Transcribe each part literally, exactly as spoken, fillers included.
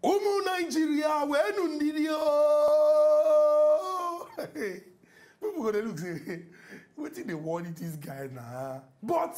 Ụmụ Nigeria, wee nụ ndidi o. People go dey look say, "Wetin dey worry this guy na?" But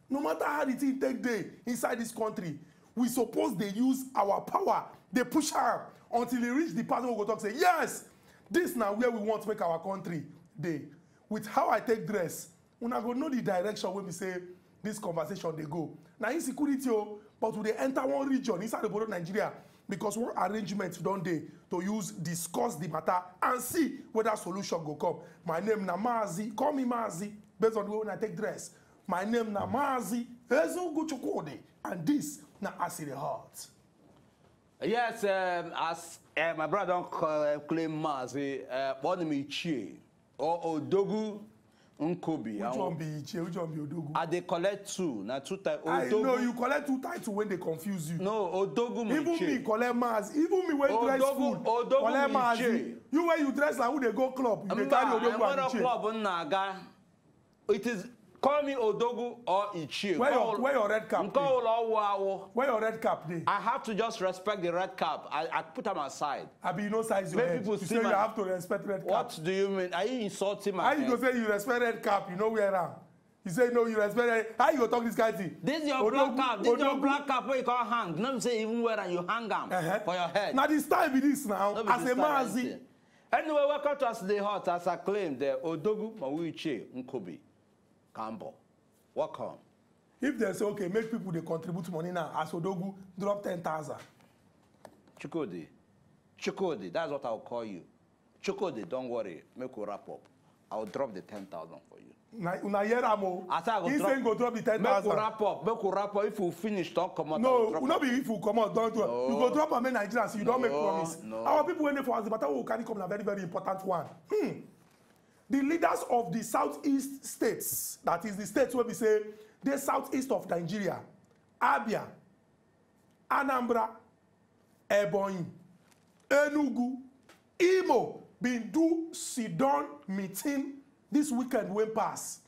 no matter how the thing take dey inside this country, we suppose dey use our power, dey push am until e reach the part wey we go talk say, "Yes, this na where we want make our country dey." With how I take dress, una go know the direction wey be say this conversation dey go. Na insecurity o, but we dey enter one region inside obodo Nigeria because one arrangement don dey to use discuss the matter and see whether solution go come. My name na Mazi, call me Mazi, based on the way una take dress. My name na Mazi Ezeogo Chukwudi, and this na As E Dey Hot. Yes, um, as uh, my brother don call, claim Mazi, uh, kpọọ m Ichie or Odogwu Nkobi. Which one be Ichie? Which one be Odogwu? I dey collect two, na two type. I know Odogwu. You collect two title when they confuse you. No, Odogwu m Even Ichie. Me collect Mazi. Even me when dress Odogwu, full, Odogwu collect m Mazi. Ichie. You when you dress like who dey go club, you dey carry Mba, Odogwu and enwere Ichie. Club m na-aga. It is, call me Odogwu or Ichie. Where Call- your, where your red cap Nke dey? Ọwụla ọwụ awụ. Where your red cap dey? I have to just respect the red cap. I, I put am aside. Abi you know size your Make head. people You see say my you have to respect red cap. What do you mean? Are you insulting my How you head? Go say you respect red cap? You know wear am. You say no, you respect red. How you go talk this kind thing? This your Odogwu- black cap. This your Odogwu- black cap wey you come hang. No be say even wear am, you hang am Uh-huh. For your head. Na the style be this now. No be As this a kind of Mazi, thing. Anyway, welcome to As E Dey Hot. As I claim, the Odogwu Mawiche Nkobi Kambo. Welcome. If they say, "Okay, make people dey contribute money now," as Odogwu, drop ten thousand. Chukwudi, Chukwudi, that's what I'll call you. Chukwudi, don't worry, make we wrap up. I'll drop the ten thousand for you. Na una hear am o. I say I go He drop. Say he go drop the ten Make we thousand. Wrap up. Make we wrap up. If we finish, don't come out. I will No, drop no am. Be if we come out, don't do. No. You go drop am, make Nigerians. You don't make No, promise. No. Our people when they for us, the matter we carry come na very, very important one. Hmm. The leaders of the southeast states, that is the states where we say the southeast of Nigeria, Abia, Anambra, Ebonyi, Enugu, Imo, been do sit-down meeting this weekend wey pass,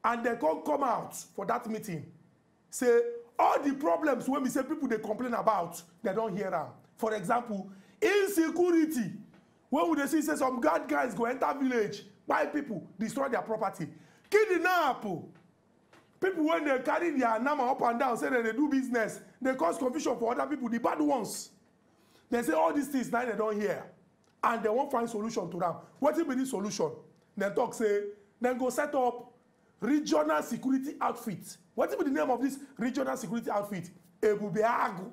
and they come come out for that meeting say all the problems wey be say people dey complain about, they don hear am. For example, insecurity, wey we dey see say some bad guys go enter village, kpai people, destroy their property, kidnap people wey dey carry their nama up and down, say dem dey do business, dey cause confusion for other people, the bad ones. Dem say all these things na dem don hear, and dem wan find solution to am. Wetin be the solution? Dem talk say dem go set up regional security outfit. Wetin be the name of this regional security outfit? Ebube Agu.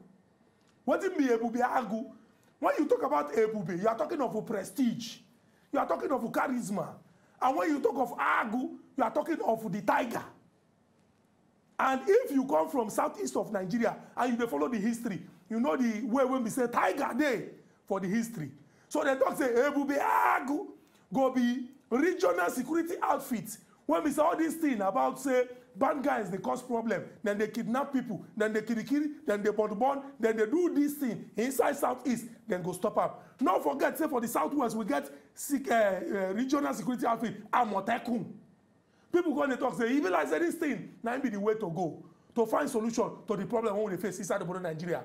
Wetin be Ebube Agu? When you talk about Ebube, you are talking of prestige, you are talking of charisma, and when you talk of Agu, you are talking of the tiger. And if you come from southeast of Nigeria and you dey follow the history, you know the way wey be say tiger dey for the history. So dem talk say Ebube Agu go be regional security outfit wey be say all this thing about say bad guys dey cause problem, then they kidnap people, then they kirikiri, then they burn burn, then they do this thing inside southeast, then go stop am. No forget say for the southwest we get sec- uh, uh, regional security outfit, Amotekun. People come dey talk say e be like say this thing na im be the way to go to find solution to the problem wey we dey face inside obodo Nigeria.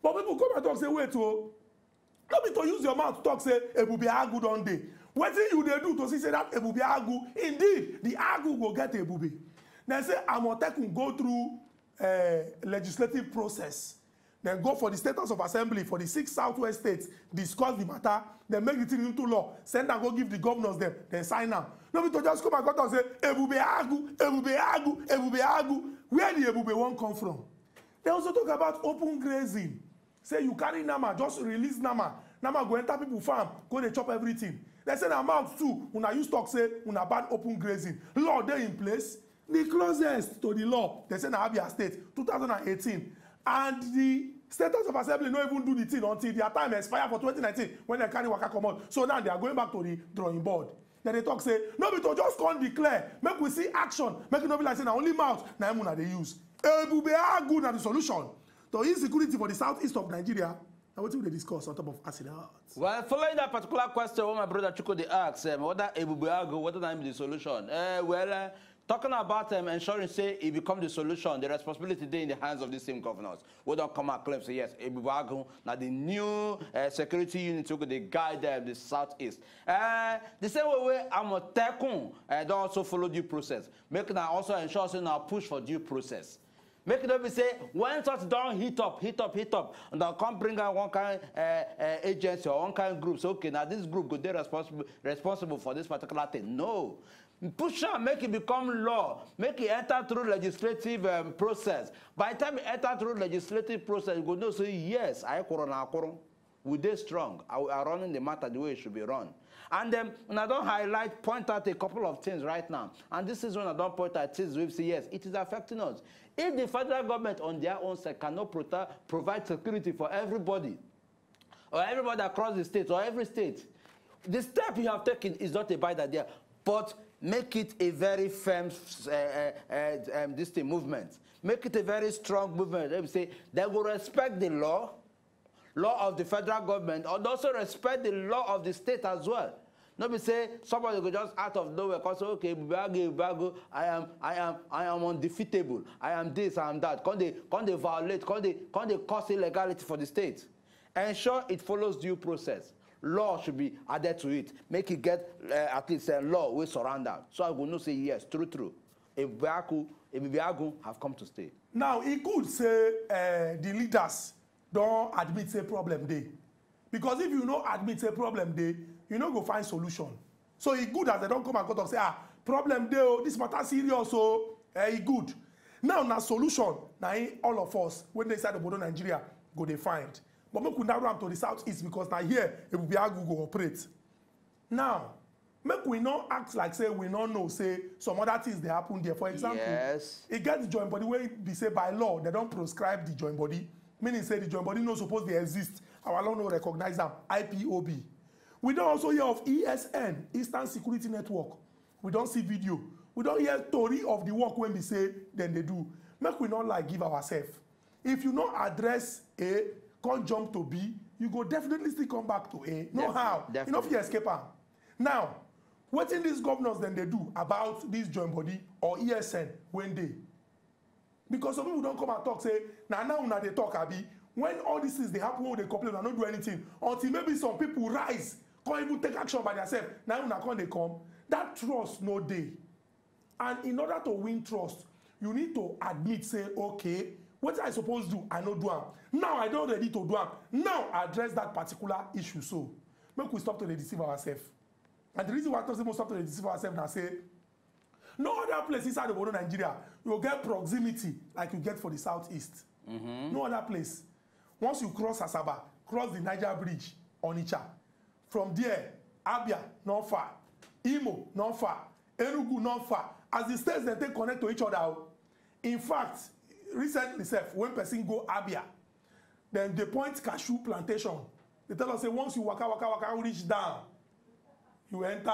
But people come and talk say, "Wait o, no be to use your mouth talk say Ebube Agu don dey. Wetin you dey do to see say that Ebube Agu, indeed, the Agu go get Ebube?" Dem say Amotekun go through uh, legislative process. Then go for the State House of Assembly for the six Southwest states, discuss the matter, then make the thing into law, send am go give the governors them, then sign am. No be to just come and come talk say, "Ebube Agu, Ebube Agu, Ebube Agu." Where the Ebube wan come from? They also talk about open grazing. Say you carry nama, just release nama. Nama go enter people farm, go dey chop everything. They say na mouth too, una use talk say una ban open grazing. Law dey in place. The closest to the law, they say na Abia State, two thousand and eighteen. And the State House of Assembly no even do the thing until their time expire for twenty nineteen when they carry waka comot. So now they are going back to the drawing board. Then they talk say, no be to just come declare, make we see action, make e no be like say na only mouth na im una dey use. Ebube Agu na the solution to insecurity for the southeast of Nigeria. Na wetin we dey discuss on top of As E Dey Hot. Well, following that particular question, what my brother Chukwudi asked, um, whether Ebube Agu, whether that be the solution. Uh, well, uh, Talking about um, ensuring say e become the solution, the responsibility dey in the hands of these same governors. We don come and claim say yes, Ebubagun na the new uh, security unit wey go dey guide um, the southeast. Uh, the same way wey Amotekun uh, don also follow due process, make na also ensure say na push for due process. Make e no be say when something don heat up, heat up, heat up, and dem come bring out one kind uh, uh, agency or one kind group. Say okay, now this group go dey responsible responsible for this particular thing. No, push am make e become law, make e enter through legislative um, process. By the time e enter through legislative process, you go know say yes, I kwuru na akwuru. We dey strong. I we are running the matter the way it should be run. And um, and I don highlight, point out a couple of things right now. And this is when I don point out things we say yes, it is affecting us. If the federal government on their own side cannot prota- provide security for everybody, or everybody across the state, or every state, the step you have taken is not a bad idea, but make it a very firm uh, uh, uh, um, this thing movement. Make it a very strong movement. Let me say they will respect the law, law of the federal government, and also respect the law of the state as well. No be say somebody go just out of nowhere come say okay, Ebubeagu, Ebubeagu, I am I am I am undefeatable, I am this, I am that, come dey come dey violate, come dey come dey cause illegality for the state. Ensure it follows due process. Law should be added to it, make e get uh, at least a law wey surround am, so I go know say yes, true true, Ebubeagu Ebubeagu have come to stay. Now e good say uh, the leaders don admit say problem dey, because if you no admit say problem dey, you no go find solution. So e good as dem don come and come talk say ah, problem dey o, this matter serious o, eh, e good. Now na solution na im all of us wey dey inside obodo Nigeria go dey find. But make we narrow am to the south east, because na here Ebubeagu go operate. Now make we no act like say we no know say some other things dey happen there. For example, yes, e get the joint body wey be say by law dem don proscribe the joint body, meaning say the joint body no suppose dey exist. Our law no recognize am, I P O B. We don also hear of E S N, Eastern Security Network. We don see video. We don hear tori of the work wey be say dem dey do. Make we no lie give ourselves. If you no address A, come jump to B, you go definitely still come back to A. No how. You no fit escape am. Now, wetin these governors dem dey do about this joint body or E S N wey dey? Because some people don come and talk say na now una dey talk, abi? When all these things dey happen, wey we dey complain, una no do anything until maybe some people rise, come even take action by themselves. Na una come dey come. That trust no dey. And in order to win trust, you need to admit say okay, wetin I suppose do, I no do am. Now I don ready to do am. Now address that particular issue. So make we stop to dey deceive ourselves. And the reason why I talk say make we stop to dey deceive ourselves na say no other place inside obodo Nigeria you go get proximity like you get for the southeast. No other place. Once you cross Asaba, cross the Niger Bridge, Onitsha, from there Abia no far, Imo no far, Enugu no far. As the states dem take connect to each other o. In fact, recently sef when person go Abia, dem dey point cashew plantation. Dey tell us say once you waka waka waka reach down, you enter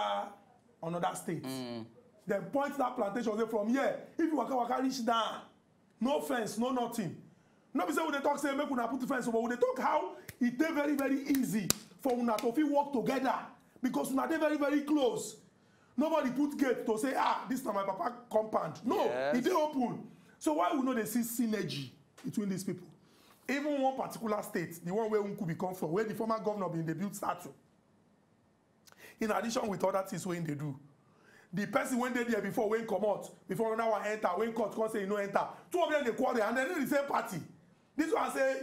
another state. Dem point that plantation say from here, if you waka waka reach down, no fence, no nothing. No be say we dey talk say make una put fence, but we dey talk how e dey very very easy for una to fit work together, because una dey very very close. Nobody put gate to say ah, this na my papa compound. No, e dey open. So why we no dey see synergy between these people? Even one particular state, the one where Nkubi come from, where the former governor bin dey build statue, in addition with other things wey im dey do, the person wey dey there before wey comot before another one enter, wey court come say e no enter, two of them dey quarrel and dem dey the same party. This one say,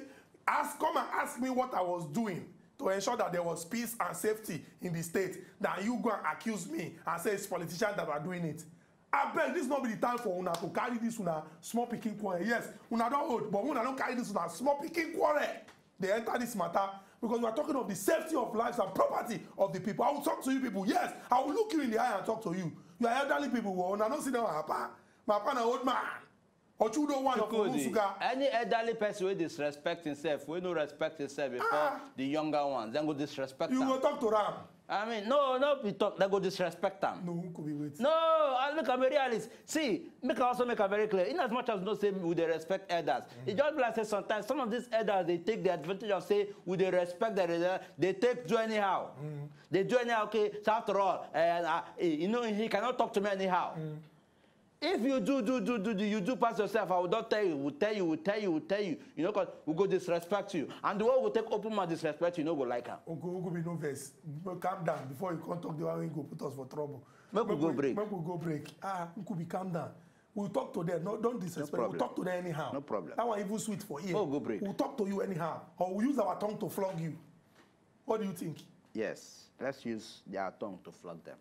ask, come and ask me what I was doing to ensure that there was peace and safety in the state, than you go and accuse me and say it's politicians that are doing it. Abeg, this no be the time for una to carry this una small pikin quarrel. Yes, una don old, but una don carry this una small pikin quarrel dey enter this matter, because we are talking of the safety of lives and property of the people. I will talk to you people. Yes, I will look you in the eye and talk to you. You are elderly people, well, una no see that papa. My papa na old man. Ochudo one of Chukwudi, Onusuga. Any elderly person wey disrespect himself, wey no respect himself before the younger ones, dem go disrespect am. You go talk to am. I mean, no, no be talk, dem go disrespect am. No, who could be waiting? No, I look, I'm a realist. See, make I also make am very clear. In as much as we know say we dey respect elders, e just be like say sometimes some of these elders dey take the advantage of say we dey respect dem, dey take do anyhow. Dey do anyhow, okay? So after all, eh, ah, eh, you know, he cannot talk to me anyhow. If you do, do, do, do, do, you do pass yourself, I will not tell you, will tell you, will tell you, will tell you. You know, 'cause we go disrespect you. And the way we take open mouth disrespect you, you no go like am. Uncle, Uncle, be no vex. Calm down before you come talk the one wey go put us for trouble. Make we go break. Make we go break. Ah, Uncle, be calm down. We'll talk to them. No, don't disrespect. We'll talk to them anyhow. No problem. That one even sweet for ear. We'll go break. We'll talk to you anyhow. Or we'll use our tongue to flog you. What do you think? Yes, let's use their tongue to flog them.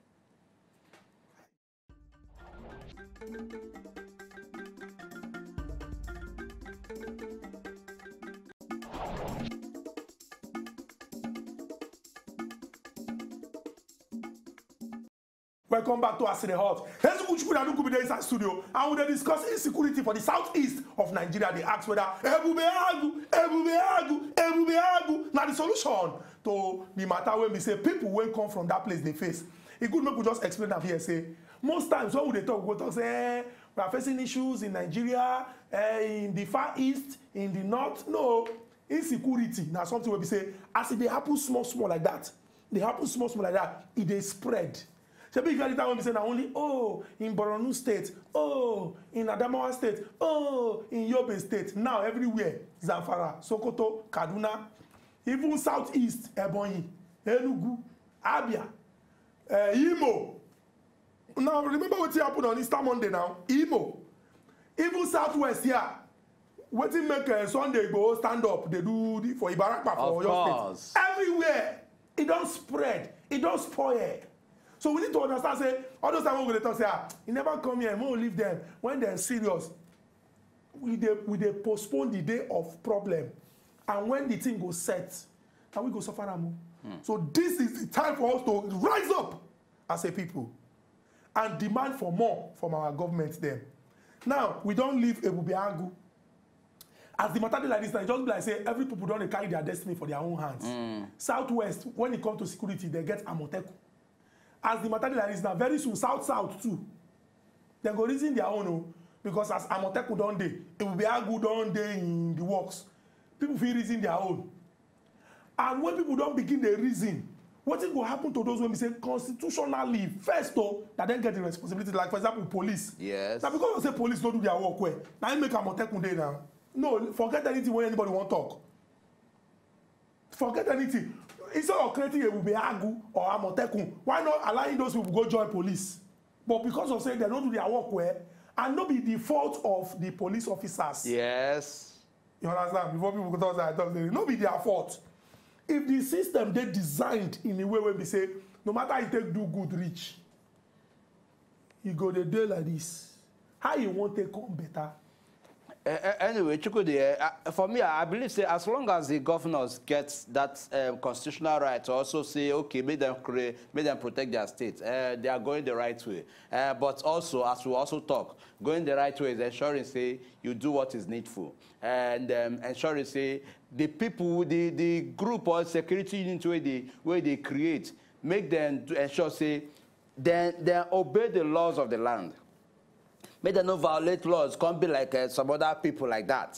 Welcome back to As E Dey Hot. Hezuku Chukwudanuku be there inside studio, and we dey discuss insecurity for the southeast of Nigeria. They ask whether Ebube Agu, Ebube Agu, Ebube Agu na the solution to the matter wey be say people wey come from that place dey face. E good make we just explain am here say most times when we dey talk, we go talk say, eh, we are facing issues in Nigeria, eh, in the far east, in the north. No, insecurity na something wey be say as e dey happen small small like that, dey happen small small like that, e dey spread. Shebi you get the time wey be say na only, oh, in Borno State, oh, in Adamawa State, oh, in Yobe State. Now everywhere, Zamfara, Sokoto, Kaduna, even southeast, Ebonyi, Enugu, Abia, eh, Imo. Now remember wetin happen on Easter Monday now, Imo. Even southwest here, wetin make, eh, Sunday Igboho stand up dey do the, for Ibarakpa for Oyo State. Everywhere, e don spread, e don spoil. So we need to understand say all those time wey we go dey talk say, ah, e never come here, make we leave them. When dem serious, we dey, we dey postpone the day of problem. And when the thing go set, na we go suffer am o. So this is the time for us to rise up as a people and demand for more from our government dem. Now, we don leave Ebube Agu. As the matter dey like this now, e just be like say every people don dey carry their destiny for their own hands. Southwest, when e come to security, they get Amotekun. As the matter dey like this now, very soon, South South too, dem go reason their own o, because as Amotekun don dey, Ebube Agu don dey in the works. People fit reason their own. And when people don begin dey reason, wetin go happen to those wey be say constitutionally first o, na dem get the responsibility? Like, for example, police. Yes. Na because of say police no do their work well, na im make Amotekun dey now. No, forget anything wey anybody wan talk. Forget anything. Instead of creating Ebube Agu or Amotekun, why not allowing those people go join police? But because of say dem no do their work well, and no be the fault of the police officers. Yes. You understand? Before people go talk say I talk say no be their fault. If the system dey designed in a way wey be say no matter how you take do good reach, e go dey dey like this. How you wan take come better? Uh, anyway, Chukwudi, uh, uh, for me, I believe say as long as the governors get that um, constitutional right to also say, okay, make them create, make them protect their state, uh, they are going the right way. Uh, but also, as we also talk, going the right way is ensuring say you do what is needful and um, ensuring say the people, the the group or security unit where they where they create, make them to ensure say then then obey the laws of the land. Make them no violate laws, come be like uh, some other people like that.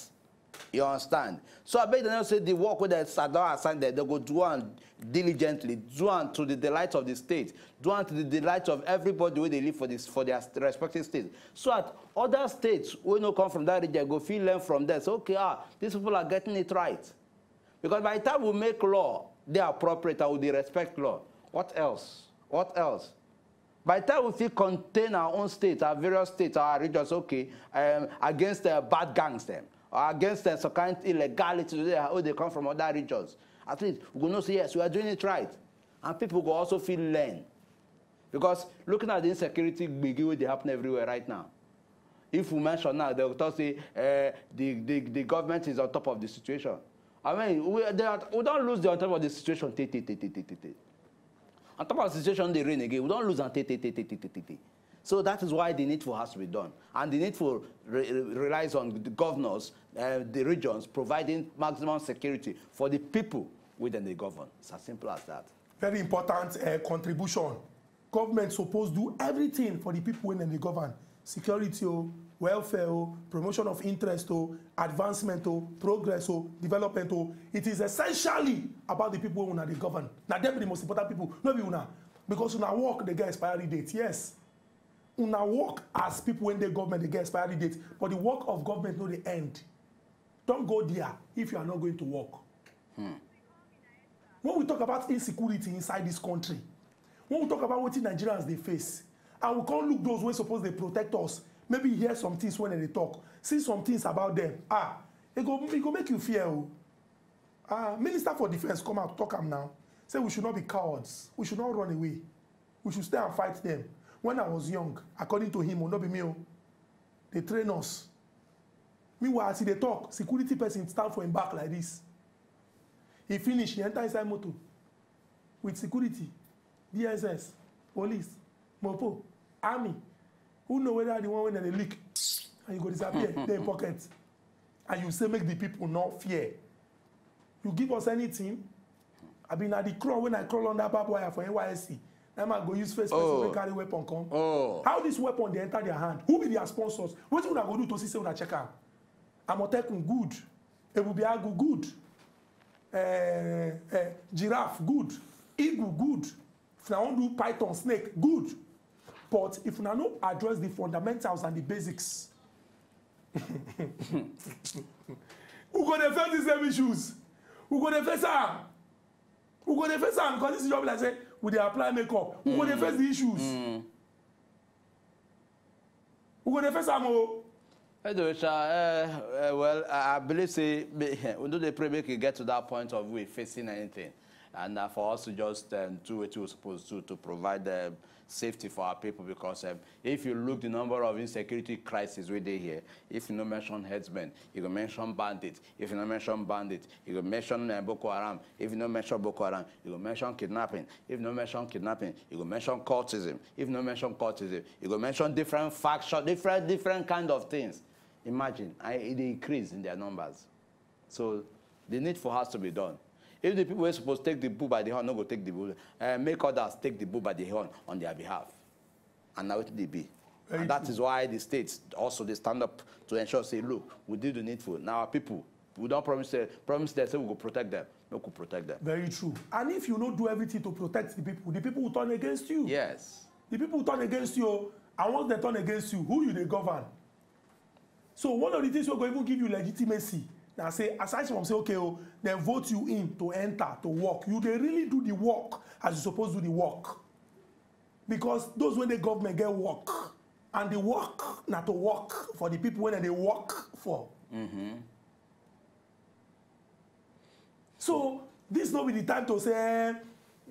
You understand? So I beg them say the work wey dem don assign them, they go do am diligently, do am to the delight of the state, do am to the delight of everybody wey dey live for this for their respective state, so that other states wey no come from that region go fit learn from them. Say, okay, ah, these people are getting it right. Because by the time we make law, they are appropriate and we dey respect law. What else? What else? By the time we fit contain our own state, our various states, our regions, okay, um, against uh, bad gangs them, or against uh, some kind of illegality wey dey come from other regions, at least we go know say yes, we are doing it right, and people go also feel learn. Because looking at the insecurity gbege wey dey happen everywhere right now, if we mention now, they will talk say uh, the, the the government is on top of the situation. I mean, we, they are, we don't lose the on top of the situation. Tey, tey, tey, tey, tey, tey, tey. On top of the situation, they rain again. We don't lose and tey, tey, tey, tey, tey, tey, tey, tey. So that is why the needful has to be done. And the needful re- re- relies on the governors, uh, the regions, providing maximum security for the people within the govern. It's as simple as that. Very important uh, contribution. Government suppose do everything for the people wey dem dey govern. Security o, welfare o, promotion of interest o, advancement o, progress o, development o. It is essentially about the people wey una dey govern. Na dem be the most important people, no be una. Because una work dey get expiry date, yes. Una work as people wey dey government dey get expiry date, but the work of government no dey end. Don't go there if you are not going to work. When we talk about insecurity inside this country, when we talk about wetin Nigerians dey face, and we come look those wey suppose dey protect us, maybe hear some things wey dem dey talk, see some things about them. Ah, e go, e go make you fear o. Ah, Minister for Defence come out talk am now, say we should not be cowards, we should not run away, we should stay and fight them. When I was young, according to him o, no be me o, they train us. Meanwhile, as he dey talk, security person stand for him back like this. He finish, he enter inside motor with security, D S S, police, mopo, army. Who know whether the one wey dem dey lick and you go disappear dey in pocket, and you say make the people no fear. You give us anything? I been at the crawl when I crawl under barbed wire for N Y S C. That man go use first person Oh. wey carry weapon come. Oh. How this weapon dey enter their hand? Who be their sponsors? Wetin una go do to see say una check am? Amotekun, good. Ebubeagu, good. Uh, uh, giraffe, good. Eagle, good. If una wan do python, snake, good. But if una no address the fundamentals and the basics, we go dey face the same issues. We go dey face am. We go dey face am because this is just like say we dey apply makeup. We go dey face the issues. We go dey face am o. Anyway, sha, uh, uh, well, I I believe say may- we no dey pray make e get to that point of we facing anything, and uh, for us to just um, do what we suppose to to provide um, safety for our people, because um, if you look the number of insecurity crises wey dey here, if you no mention herdsmen, you go mention bandits. If you no mention bandits, you go mention uh, Boko Haram. If you no mention Boko Haram, you go mention kidnapping. If you no mention kidnapping, you go mention cultism. If you no mention cultism, you go mention different factions, different different kind of things. Imagine, I, e dey increase in their numbers. So the needful has to be done. If the people wey suppose take the bull by the horn no go take the bull, uh, make others take the bull by the horn on their behalf. And na wetin dey be. And that is why the states also dey stand up to ensure say, look, we do the needful. Now our people, we don promise say, promise them say we go protect them. Make we protect them. Very true. And if you no do everything to protect the people, the people will turn against you. Yes. The people will turn against you. And once they turn against you, who you dey govern? So one of the things wey go even give you legitimacy na say, aside from say, okay o, dem vote you in to enter to work, you dey really do the work as you suppose do the work? Because those wey dey government get work, and the work na to work for the people wey dem dey work for. So this no be the time to say,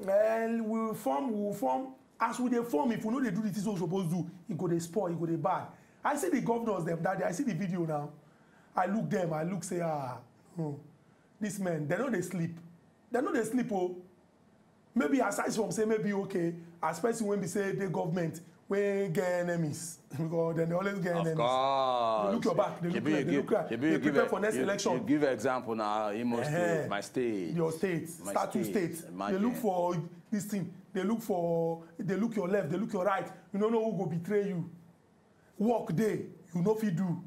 eh, we will form, we will form. As we dey form, if we no dey do the things wey we suppose do, e go dey spoil, e go dey bad. I see the governors dem that day, I see the video now. I look them, I look say, ah, no, this men, they no dey sleep. They no dey sleep o. Maybe aside from say maybe, okay, as person wey be say dey government wey get enemies, because dem dey always get Of enemies. course. They look your back, they look Shebi your you leg, they give- look your, shebi they you give prepare a- for next you- election. You give example now, Imo Eh, State, my state. Your state, My status state, state. imagine. They look for this thing. They look for, they look your left, they look your right. You don't know who go betray you. Work day, you no fit do.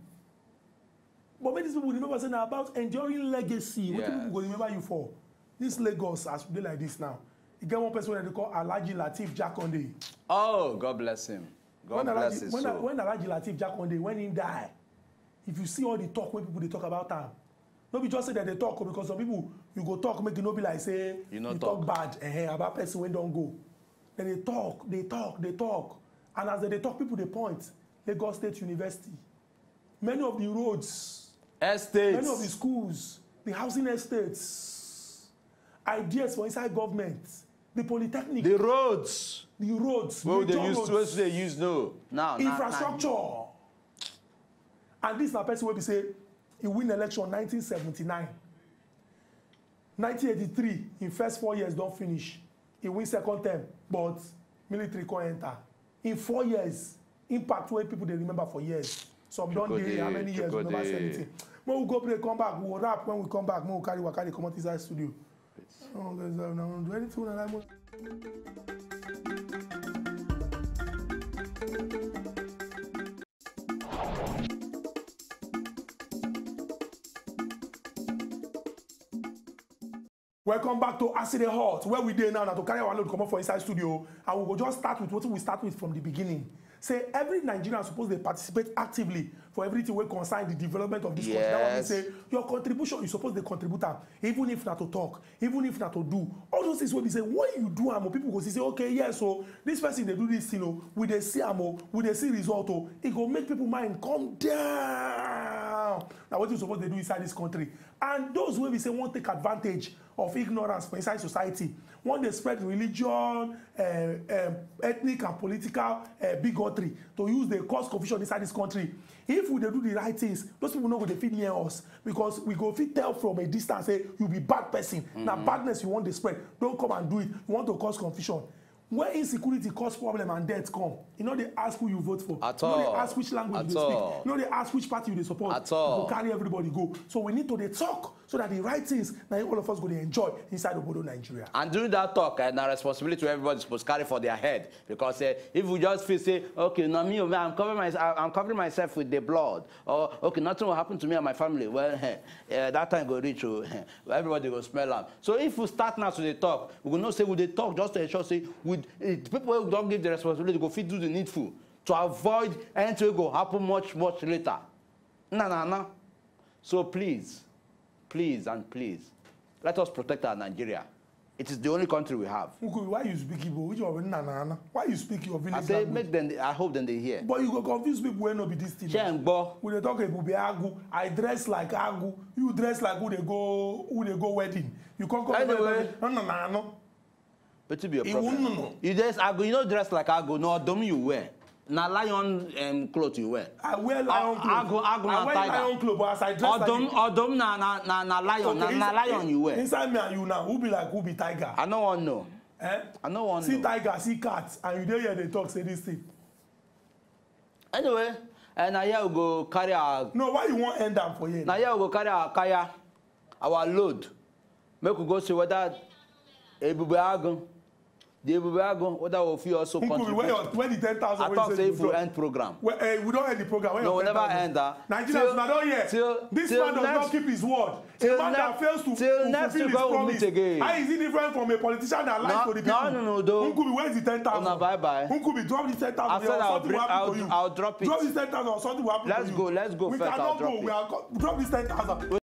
But many people remember say na about enduring legacy. What Yes. People go remember you for? This Lagos, as we dey like this now, you get one person wey dem dey call Alhaji Lateef Jakande. Oh, God bless him. God When bless Alhaji, his when, soul. When Alhaji Lateef Jakande, when he die, if you see all the talk wey people dey talk about am, no be just say dem dey talk o, because some people, you go talk make e no be like say You no you talk talk. bad, eh, about person wey don go. Dem dey talk, dey talk, dey talk, and as dem dey talk, people dey point. Lagos State University, many of the roads, Estates. many of the schools, the housing estates, ideas for inside government, the polytechnic, The roads. the roads, Well, they major use roads, what they use no. Now, now, infrastructure. And this na person wey be say he win election nineteen seventy-nine. Nineteen eighty-three, in first four years don finish. He win second term, but military come enter. In four years, impact wey people dey remember for years. Some don Chukode, dey, how many years we never see Chukode. Anything. Make we go break, come back, we go wrap. When we come back, make we carry waka dey comot inside studio. Oh, guys, I don't do anything una like. Welcome back to As E Dey Hot, where we dey now na to carry our load comot for inside studio, and we go just start with wetin we start with from the beginning. Say every Nigerian suppose dey participate actively for everything wey concern the development of this country. That one mean Yes. Say your contribution, you suppose dey contribute am, even if na to talk, even if na to do. All those things wey be say when you do am o, people go see say, okay, yes o, this person dey do this thing o, we dey see am o, we dey see result o. E go make people mind come down. Na wetin we suppose dey do inside this country. And those wey be say wan take advantage of ignorance for inside society, wan dey spread religion, eh, eh, ethnic and political eh, bigotry to use dey cause confusion inside this country. If we dey do the right things, those people no go dey fit near us, because we go fit tell from a distance say you be bad person. Na badness you wan dey spread. Don't come and do it. You want to cause confusion. When insecurity cause problem and death come, you no dey ask who you vote for. At You no dey all. Ask which language At you dey speak. All. You no dey ask which party you dey support. At all. You go carry everybody go. So we need to dey talk so that the right things na all of us go dey enjoy inside obodo Nigeria. And during that talk, eh, na responsibility wey everybody suppose carry for their head, because eh, if we just feel say, okay, na me o, I'm covering my, I'm covering myself with the blood, or okay, nothing will happen to me and my family, well, eh, eh, that time go reach o, eh, everybody go smell am. So if we start now to dey talk, we go know say we dey talk just to ensure say we, eh, the people wey we don give the responsibility go fit do the needful to avoid anything wey go happen much much later. Na na na. So please, please and please, let us protect our Nigeria. It is the only country we have. Nkubi, why you speak Igbo? Which one? Na na na. Why you speak your village I say language? Make them. I hope them they hear. But you go confuse people wey no be this thing. Shengbo. We dey talk Ebube Agu. I dress like Agu. You dress like who dey go who dey go wedding. You come come Anyway. No, no, no, no. Wetin be your He problem? Won't know. You just Agu. You no dress like Agu. No, Odom you wear. Na lion um, cloth you wear. I wear lion clothes. Agu, Agu na I wear tiger. Lion clothes, but as I dress Odom, like Odom na na na, na lion. Okay, Na, na inside- lion you wear. Inside me and you now, who be like who be tiger? I no wan know. Eh? I no wan See know. Tiger, see cat, and you dey here dey talk say this thing. Anyway, and na here we go carry our No, why you wan end am for here? na here we go carry our kaya, our load. Make we go see whether Ebube Agu, the Ebube Agu, whether we fit also Nkubi, contribute. Where your where the ten thousand? I talk say if we end program. Well, eh, we don't end the program. Where No, your we never ten thousand? End that. Nigerians, Till- una don hear. till- This till man does next- not keep his word. A till man that next- fails to, till to next fulfill week his when we promise. Meet again. How is he different from a politician that lies No, for the no, people? No, no, no. Nkubi, where is the ten thousand? Una bye bye. Nkubi, drop the ten thousand. I said Or I'll something bring- will happen I'll- to you. I'll drop it. Drop this ten thousand or something will happen Let's to you. Go, let's go We first, cannot I'll drop go. It. We are go- drop this ten thousand.